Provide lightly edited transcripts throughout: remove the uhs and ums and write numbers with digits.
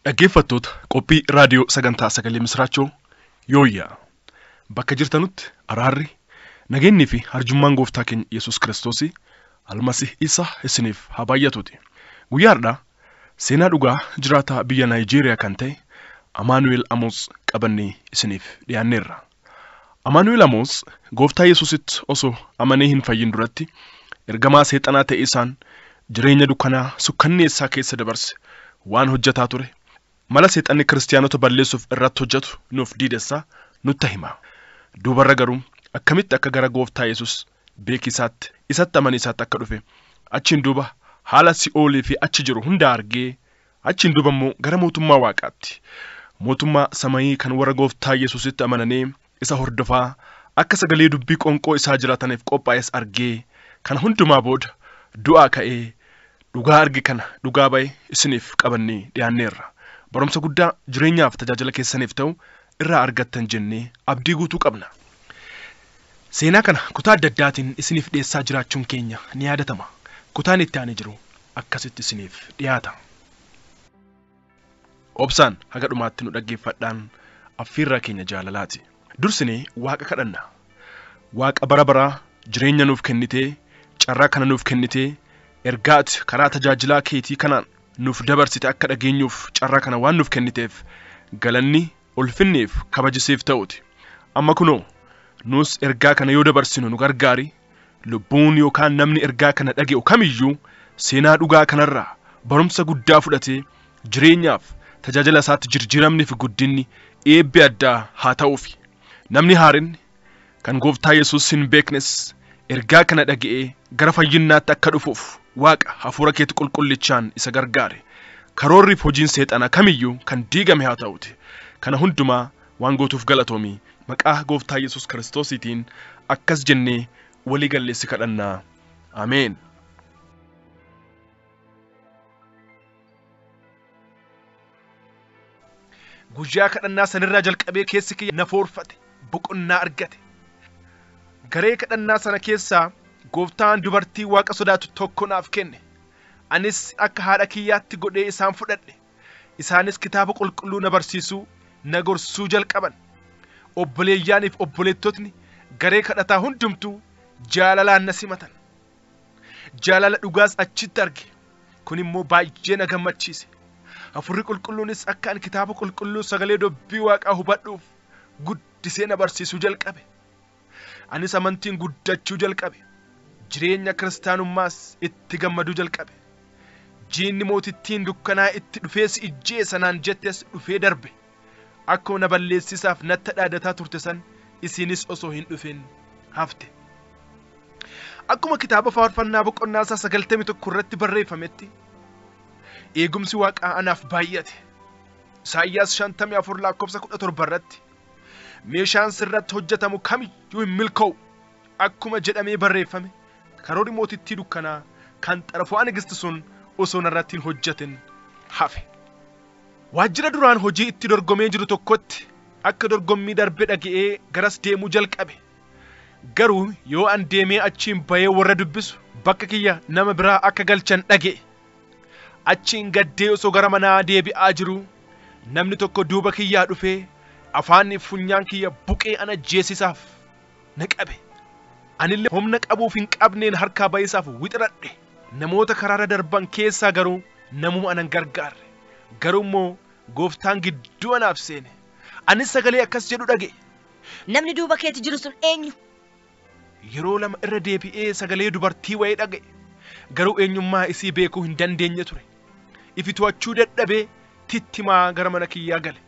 Dhaggeeffattoota qophii raadiyoo sagantaa sagalee misraachoo yooyyaa bakka jirtanutti araarri nageenyii fi arjummaan gooftaa keenya Yesuus Kiristoos almasih isa isiniif haa baay'atuuti. Guyyaa har'aa seenaa dhugaa jiraataa biyya Naayijeeriyaa kan ta'e Amaanu'el Amoos qabannee isiniif dhiyaanneerra. Amaanu'el Amoos gooftaa Yesuusitti osoo amanee hin fayyin duratti ergamaa seexanaa ta'e isaan jireenya dukkanaa sukkanneessaa keessa dabarse waan hojjetaa ture. Mala seexanni kiristaanota balleessuuf irratti hojjetu nuuf diidessaa nutti hima. Duubarra garuu akkamitti akka gara gooftaa Yesuus beekisaatti isatti amaniisaatti akka dhufe achiin duuba haala si'oolii fi achi jiru hunda argee achiin duuba immoo gara mootummaa waaqaatti mootummaa samayii kan warra gooftaa Yesuusitti amananii isa hordofaa akka sagalee dubbii qonqoo isaa jiraataniif qophaa'es argee kan hundumaa booda du'aa ka'ee dhugaa arge kana dhugaa ba'e isiniif qabannee dhiyaanneerra. Barumsa guddaa jireenyaaf tajaajila keessaniif ta'u irraa argattan jennee abdii guutuu qabna. Seenaa kana kutaa adda addaatiin isiniif dhiyeessaa jiraachuun keenya ni yaadatama. Kutaan itti aanee jiru akkasitti isiniif dhiyaata. Obsaan haga dhumaatti nu dhaggeeffadhaan affiirraa keenya jaalalaati. Dursinee Waaqa kadhanna. Waaqa bara baraa jireenya nuuf kennitee, carraa kana nuuf kennitee, ergaa ati karaa tajaajilaa keetii kanaan nuuf dabarsite akka dhageenyuuf carraa kana waan nuuf kenniteef galanni ulfinniif kabajisiif ta'uti. Amma kunoo nus ergaa kana yoo dabarsinu nu gargaari. Lubbuun yookaan namni ergaa kana dhaga'u kamiyyuu seenaa dhugaa kanarraa barumsa guddaa fudhatee jireenyaaf tajaajila isaatti jijjiiramni fi guddinni eebbi addaa haa ta'uufi. Namni haarinni kan gooftaa Yesuus hin beeknes ergaa kana dhaga'ee gara fayyinnaatti akka dhufuuf Waaqa hafuura keetti qulqullichaan isa gargaare. Karoorriif hojiin seexanaa kamiyyuu kan diigame haa ta'uti. Kana hundumaa waan gootuuf galatoomii maqaa gooftaa Yesuus Kiristoosiitiin akkas jennee walii galleessi kadhannaa. Ameen. Guyyaa kadhannaa sanirraa jalqabee keessi kiyya na foorfate, boqonnaa argate. Garee kadhannaa sana keessaa gooftaan dubartii Waaqa sodaatu tokko naaf kenne. Anis akka haadha kiyyaatti godhee isaan fudhadhe. Isaanis kitaaba qulqulluu na barsiisuu, na gorsuu jalqaban. Obboleeyyaaniif obboleettotni garee kadhataa hundumtuu jaalalaan na simatan. Jaalala dhugaas achitti arge. Kun immoo baay'ee na gammachiise. Hafuurri qulqulluunis akka ani kitaaba qulqulluu sagalee dubbii Waaqaa hubadhuuf guddisee na barsiisuu jalqabe. Anis amantiin guddachuu jalqabe. Jireenya kiristaanummaas itti gammaduu jalqabe. Jiinni mootittiin dukkanaa itti dhufee si ijjeessa naan jettes dhufee darbe. Akkuma na balleessisaaf natti dhaadataa turte san isiinis osoo hin dhufin hafte. Akkuma kitaaba faarfannaa boqonnaa isaa 91 irratti barreeffametti eegumsi Waaqaa anaaf baay'ate. Isaayyaas 54 lakkoofsa 17 irratti meeshaan sirratti hojjetamu kamiyyuu hin milkaa'u akkuma jedhamee barreeffame karoorri mootittii dukkanaa kan xarafoo Nigist sun osoo narratti hin hojjetin hafe. Waajjira duraan hojii itti dorgomee jiru tokkotti akka dorgommii darbe dhaga'ee garas deemuu jalqabe. Garuu yoo an deemee achiin bahee warra dubbisu bakka kiyya nama biraa akka galchan dhaga'e. Achiin gaddee osoo gara manaa deebi'aa jiru namni tokko duuba kiyyaa dhufee afaanni funyaan kiyya buqee ana jeesisaaf na qabe. Anillee humna qabuuf hin qabneen harkaa ba'isaaf wixiradhe. Namoota karaarra darban keessaa garuu namuma anan gargaarre. Garuu immoo gooftaan gidduu anaaf seene. Anis sagalee akkas jedhu dhaga'e. Namni duuba keetti jiru sun eenyu? Yeroo lama irra deebi'ee sagalee dubartii wayii dhaga'e. Garuu eenyummaa isii beekuu hin dandeenye ture. Ifi to'achuu dadhabee tittimaa gara mana kiyyaa gale.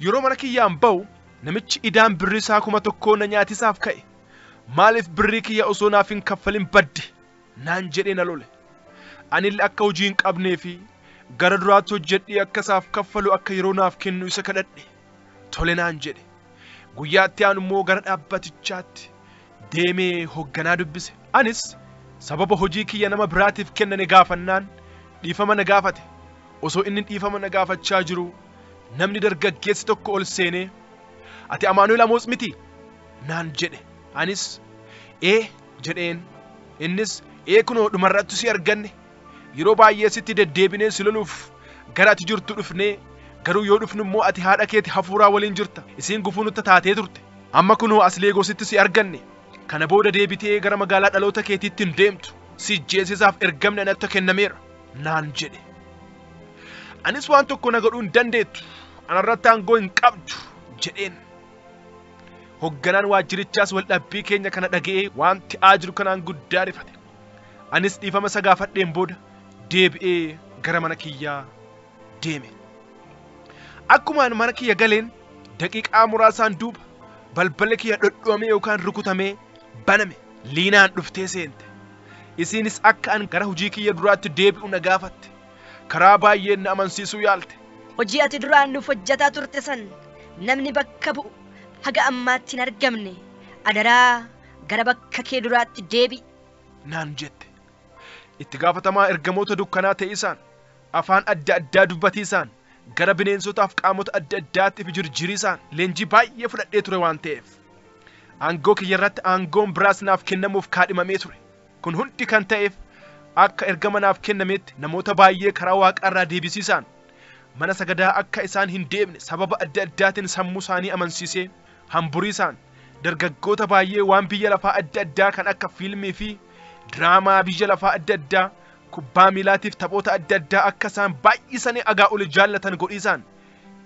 Yeroo mana kiyyaan ba'u namichi idaan birrii isaa 1000 na nyaatisaaf ka'e. Maaliif birrii kiyya osoo naaf hin kaffalin badde naan jedhee na lole. Anillee akka hojii hin qabnee fi gara duraatti hojjedhee akka isaaf kaffalu akka yeroo naaf kennu isa kadhadhe. Tole naan jedhe. Guyyaatti aanu immoo gara dhaabbatichaatti deemee hoogganaa dubbise. Anis sababa hojii kiyya nama biraatiif kennane gaafannaan dhiifama na gaafate. Osoo inni dhiifama na gaafachaa jiru namni dargaggeessi tokko ol seenee ati Amaanu'el Amoos miti naan jedhe. Anis ee jedheen. Innis ee kunoo dhumarratti si arganne. Yeroo baay'ee sitti deddeebinee si loluuf Gara ati jirtu dhufnee, garuu yoo dhufnu immoo ati haadha keeti hafuuraa waliin jirta. Isiin gufuu nutti taatee turte. Amma kunoo as Leegoositti si arganne. Kana booda deebitee gara magaalaa dhaloota keetiitti hin deemtu. Si jeesisaaf ergamni natti kennameera naan jedhe. Anis waan tokko na godhuu hin dandeettu. Anarratti aangoo hin qabdu jedheen. Hogganaan waajjirichaas wal dhabbii keenya kana dhaga'ee waan ta'aa jiru kanaan guddaa rifate. Anis dhiifama isa gaafadheen booda deebi'ee gara mana kiyyaa deeme. Akkuma ani mana kiyya galeen daqiiqaa muraasaan duuba balballi kiyya dhodhoomee yookaan rukutamee baname. Liinaan dhuftee seente. Isiinis akka an gara hojii kiyya duraatti deebi'u na gaafatte. Karaa baay'een na amansiisuu yaalte. Hojii ati duraan nuuf hojjetaa turte san namni bakka bu'u haga ammaatti hin argamne. Adaraa gara bakka kee duraatti deebi'i naan jette. Itti gaafatamaa ergamoota dukkanaa ta'e isaan afaan adda addaa dubbatiisaan gara bineensotaaf qaamota adda addaatti fi jirjiriisaan leenjii baay'ee fudhadhee ture waan ta'eef aangoo kiyya irratti aangoon biraas naaf kennamuuf kaadhimamee ture. Kun hundi kan ta'eef akka ergama naaf kennametti namoota baay'ee karaa waaqaarraa deebisiisaan mana sagadaa akka isaan hin deemne sababa adda addaatiin sammuu isaanii amansiisee hamburiisaan dargaggoota baay'ee waan biyya lafaa adda addaa kan akka fiilmii fi diraamaa biyya lafaa adda addaa kubbaa miilaatiif taphoota adda addaa akka isaan baay'isanii agaa oli jaallatan godhiisaan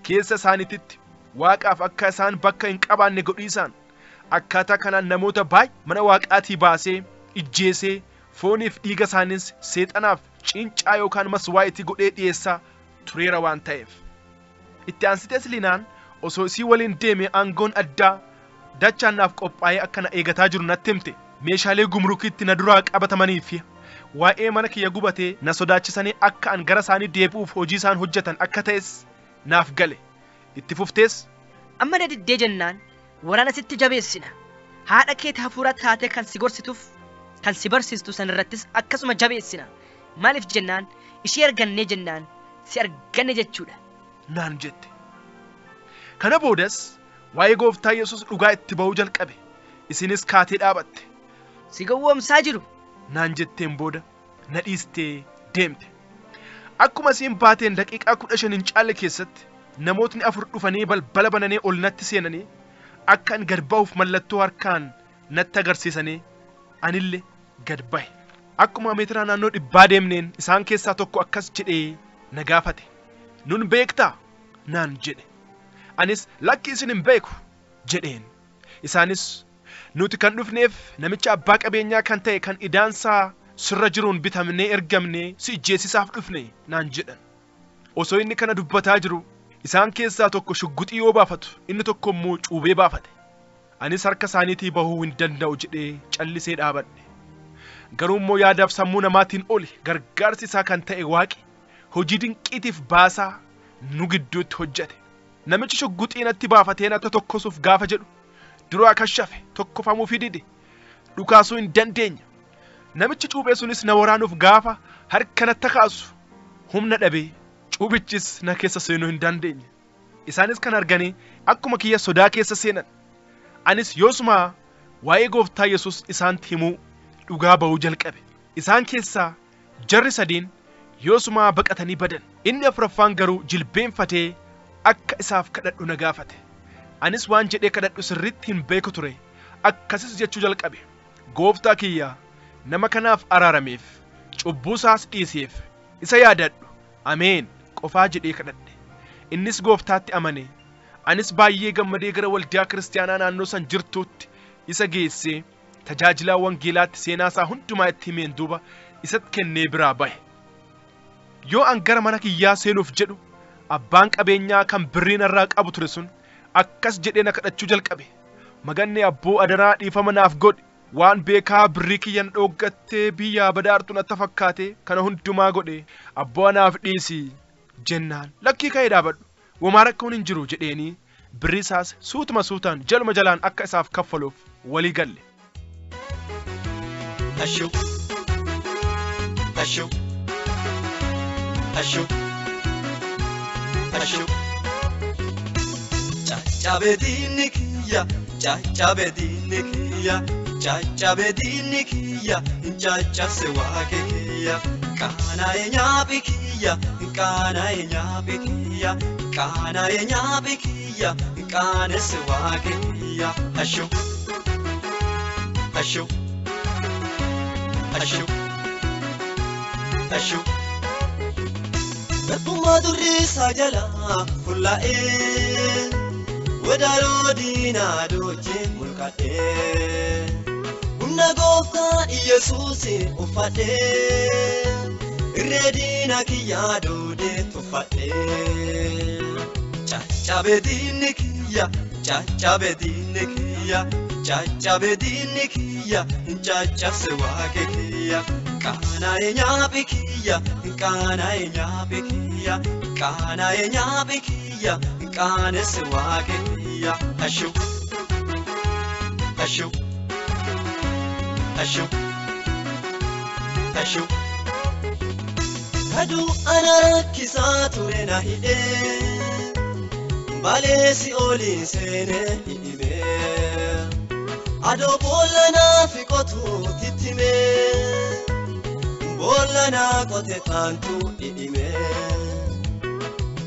keessa isaaniititti waaqaaf akka isaan bakka hin qabaanne godhiisaan akkaataa kanaan namoota baay'ee mana waaqaatii baasee ijjeesee fooniif dhiiga isaaniis seexanaaf cincaa yookaan maswaa'itii godhee dhiyeessaa tureera waan ta'eef. Itti aansitees Liinaan osoo isii waliin deeme aangoon addaa dachaan naaf qophaa'ee akka na eegataa jiru natti himte. Meeshaalee gumrukiitti na duraa qabatamanii fi waa'ee mana kiyya gubatee na sodaachisanii akka an gara isaanii deebi'uuf hojii isaan hojjetan akka ta'es naaf gale. Itti fuftees amma na diddee jennaan waraana sitti jabeessina. Haadha keeti hafuura taatee kan si gorsituuf kan si barsiistu san irrattis akkasuma jabeessina. Maaliif jennaan ishee argannee jennaan si arganne jechuudha naan jette. Kana boodas waa'ee gooftaa Yesuus dhugaa itti ba'uu jalqabe. Isinis kaatee dhaabatte. Si gowwoomsaa jiru naan jetteen booda na dhiistee deemte. Akkuma isiin baateen daqiiqaa 15 hin caalle keessatti namootni 4 dhufanii balbala bananii ol natti seenanii akka an gad ba'uuf mallattoo harkaan natti agarsiisanii anillee gad bahe. Akkuma meetira naannoo 100 deemneen isaan keessaa tokko akkas jedhee na gaafate. Nun beektaa? Naan jedhe. Anis lakki isin hin beeku jedheen. Isaanis nuti kan dhufneef namicha abbaa qabeenyaa kan ta'e kan idaansaa sirra jiruun bitamnee ergamnee si ijjeesisaaf dhufne naan jedhan. Osoo inni kana dubbataa jiru isaan keessaa tokko shugguxii yoo baafatu inni tokko immoo cuubee baafate. Anis harka isaaniitii bahuu hin danda'u jedhee callisee dhaabadhe. Garuu immoo yaadaaf sammuu namaatiin oli gargaarsi isaa kan ta'e waaqi hojii dinqiitiif baasaa nu gidduutti hojjete. Namichi shugguxii natti baafatee natti tokkosuuf gaafa jedhu duraa kashafe tokkofamuufi dide dhukaasuu hin dandeenye. Namichi cuubee sunis na waraanuuf gaafa harka natti kaasu humna dhabee cuubichis na keessa seenuu hin dandeenye. Isaanis kan arganii akkuma kiyya sodaa keessa seenan. Anis yoosuma waa'ee gooftaa Yesuus isaanitti himuu dhugaa ba'uu jalqabe. Isaan keessaa jarri 3 yoosuma baqatanii badan. Inni 4ffaan garuu jilbeenfatee akka isaaf kadhadhu na gaafate. Anis waan jedhee kadhadhu sirriitti hin beeku ture. Akkasis jechuu jalqabe. Gooftaa kiyya nama kanaaf araarameef cubbuu isaas dhiiseef isa yaadadhu ameen qofaa jedhee kadhadhe. Innis gooftaatti amane. Anis baay'ee gammadee gara waldaa kiristaanaa naannoo san jirtuutti isa geessee tajaajilaa wangeelaatti seenaa isaa hundumaa itti himeen duuba isatti kennee biraa bahe. Yoo an gara mana kiyyaa seenuuf jedhu abbaan qabeenyaa kan birrii narraa qabu ture sun akkas jedhee na kadhachuu jalqabe. Maganne abboo adaraa dhiifama naaf godhi. Waan beekaa birrii kiyyan dhooggattee biyyaa badaartu natti fakkaate kana hundumaa godhe abboo anaaf dhiisi jennaan lakkii ka'ee dhaabadhu womaa rakkoon hin jiru jedheenii birrii isaas suutuma suutaan jaluma jalaan akka isaaf kaffaluuf walii galle. Ashoo ashoo ashoo ashoo Caccabeetiin kiyya caccabeetiin kiyya caccabeetiin kiyya caccabse waaqe kiyya qaanaa'e nyaaphi kiyya Qaana'ee nyaaphi kiyya, qaana'ee nyaaphi kiyya, qaanesse waaqi kiyya. Hashuu, hashuu, hashuu, hashuu. Gabbummaa durri isaa jalaa fullaa'ee wadaroo diinaa doochee mulqadhee humna gooftaa Iyesuus uffadhee irree diinaa kiyyaa doodee tuffadhee. Caccabe diinni kiyya, caccabe diinni kiyya, caccabe diinni kiyya, caccabse waaqi kiyya. Qaana'ee nyaaphi kiyya, qaana'ee nyaaphi kiyya, qaana'ee nyaaphi kiyya, qaanesse waaqi kiyya. Hashuu, hashuu, hashuu, hashuu. Kaduu ana rakkisaa ture na hidhee, baleesi oliin seenee hidhimee, adoo boolla naaf qotu tittimee, boolla naa qote taantu dhidhimee.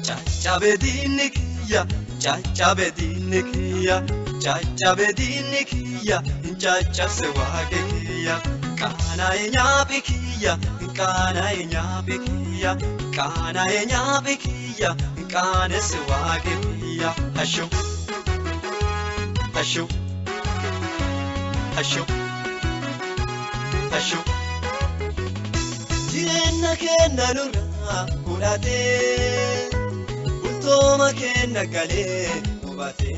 Caccabe diinni kiyya, caccabe diinni kiyya, caccabe diinni kiyya, caccabse waaqi kiyya. Qaana'ee nyaaphi kiyya, qaana'ee nyaaphi kiyya, qaana'ee nyaaphi kiyya, qaanesse waaqi kiyya. Hashuu, hashuu, hashuu, hashuu. Jireenya keenya nurraa fudhatee, bultooma keenya galee hubatee,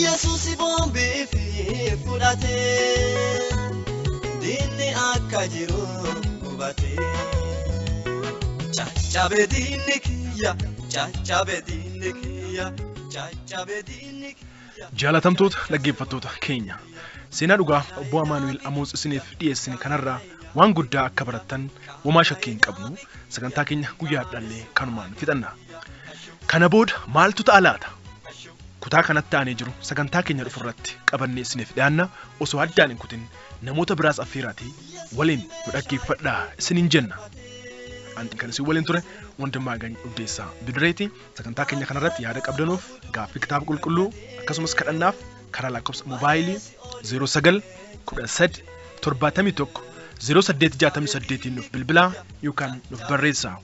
Yesuus boombii fi fudhatee, diinni akka jiru hubatee. Caccabe diinni kiyya, caccabe diinni kiyya, caccabe diinni kiyya. Jaalatamtoota dhaggeeffattoota keenya, seenaa dhugaa obbo Amaanu'el Amoos isiniif dhiyeessine kanarraa waan guddaa akka barattan homaa shakkii hin qabnu. Sagantaa keenya guyyaa har'aallee kanumaan fixanna. Kana booda maaltu ta'a laata? Kutaa kanatti aanee jiru sagantaa keenya dhufu irratti qabannee isiniif dhiyaanna. Osoo addaan hin kutin namoota biraas affeeraatii waliin nu dhaggeeffadhaa isiniin jenna. Ani kan isin waliin ture Wandimmaagany Uddeessaa Bidireeti. Sagantaa keenya kanarratti yaada qabdanuuf, gaaffii kitaaba qulqulluu akkasumas kadhannaaf karaa lakkoofsa moobaayilii 09 13 71 0868 nuuf bilbilaa yookaan nuuf barreessaa.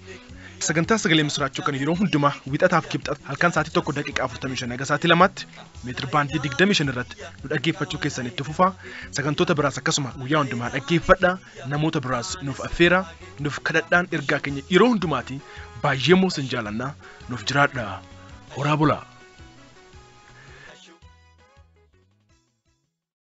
Sagantaa Sagalee Misiraachuu kan yeroo hundumaa wixataaf kibxata halkan sa'aatii 1:45 hanga sa'aatii 2tti meetir baandii 25 irratti nu dhaggeeffachuu keessan itti fufaa. Sagantoota biraas akkasuma guyyaa hundumaa dhaggeeffadhaa. Namoota biraas nuuf affeeraa, nuuf kadhadhaan ergaa keenya yeroo hundumaati. Baay'ee immoo isin jaalannaa, nuuf jiraadhaa. Horaa bulaa.